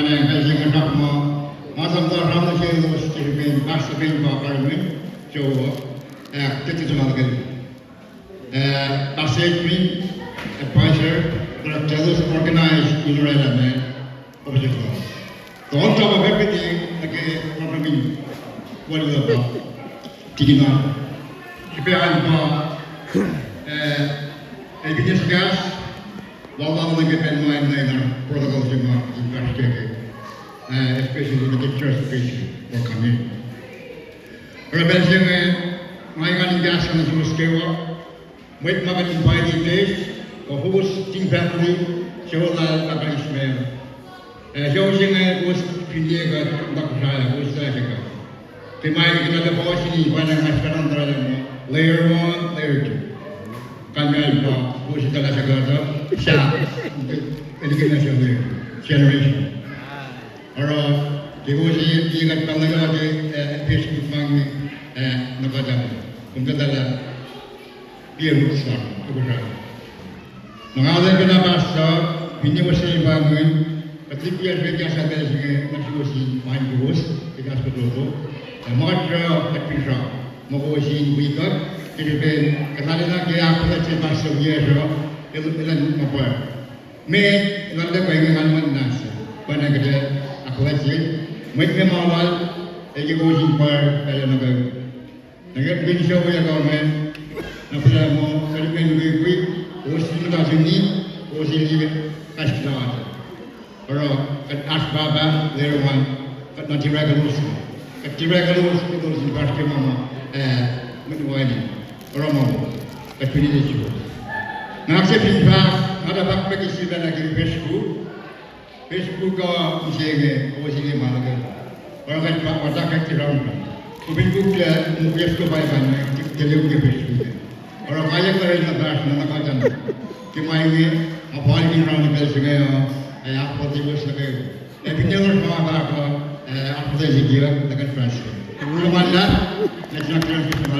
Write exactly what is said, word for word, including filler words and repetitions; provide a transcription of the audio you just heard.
Nga kais sie nga srak ma, ma sang ta ram nuh selos ke srihpen, pastor Ben pa Carmen, Joe, ac Tete Jonalkel. Eh, Pastor Edwin, advisor, oruh elos organize in orwaclah me, officer. Tuhsruhk ma pacpeti nuh ke program in wal uh pa tikina. Srihpac an pa, eh, el kihtin kahs, wal lal nuh ke pacl ma in protocol se ma in kahs ke, eh, especially the church education or community. Oruh pacl se inge, nga engan in kahsruh nuh suwos kwewa, mwet ma kuht invite-i, kuh host, team family, sucu lal Pahpah Ishmael. Eh, sucu se inge host finne kuht na Kosrae, host lasr uh. Ke ma kuht arlac puhsini pa na nga srihkasrak in orwaclah muh layer one, layer two. Kalmac pa host lasr uh, sahp, el ke na se layer, generation. Oruh, ke kowos in, ke kuht pahnglah ke, eh, Facebook ma inge, eh, na kuht ah, kom kuht ah, pier muksak, tuh kuht ah. Ma nga lwen pacna pastor, finne woseni pa inge, kuht liki ah srihke kahs ah pacl se inge, na suwos in ma in kowos, ke kahs fototo. Eh, ma kuht oruh, kuht fin srihk, ma kowos in wi kuht, ke srihpen, kuht arulacna ke ahkfuhlwact se pastor wiyacsr uh, el, elan ma pa. Meac, elan lwelah inge ngan muhnahs, pa na kuht ahkfuhlwactye, mwet me ma lal, ac ke kowos in pa, pacl nuh kwewa. Na kuht fin suwohs ah kuh me, na pacl muh, kuht in mukwikwi, kowos in muhta seni, kowos in liye, kahs lal. Oruh, kuht oasr pahpah, layer one, kuht na tirakilos. Kuht tirakilos, kowos in fahsr ke ma ma, eh, mwet wacngihn. Oruh ma, kuht fin liye suwos. Nga ahkse fin fahk, nga tuh fahk pac ke sifacna ke Facebook. Facebook uh, mihsenge, kowos in liye ma nuh ke. Oruh kuht pa, pa ta kuht tiraun. Kom fin kuk, eh, mukes ko pa ikan, eh, tele ke Facebook. Oruh kaiyuck kuht in fahsr na kuht an. Ke ma inge, nga fal in raun pacl se inge uh, ac ahkfototoyuck nuh kwewa. Ac finne elos ma fahk uh, eh, ahkfototoyuck nuh ke fahsr. Kom an lah, na sina kran ke sina.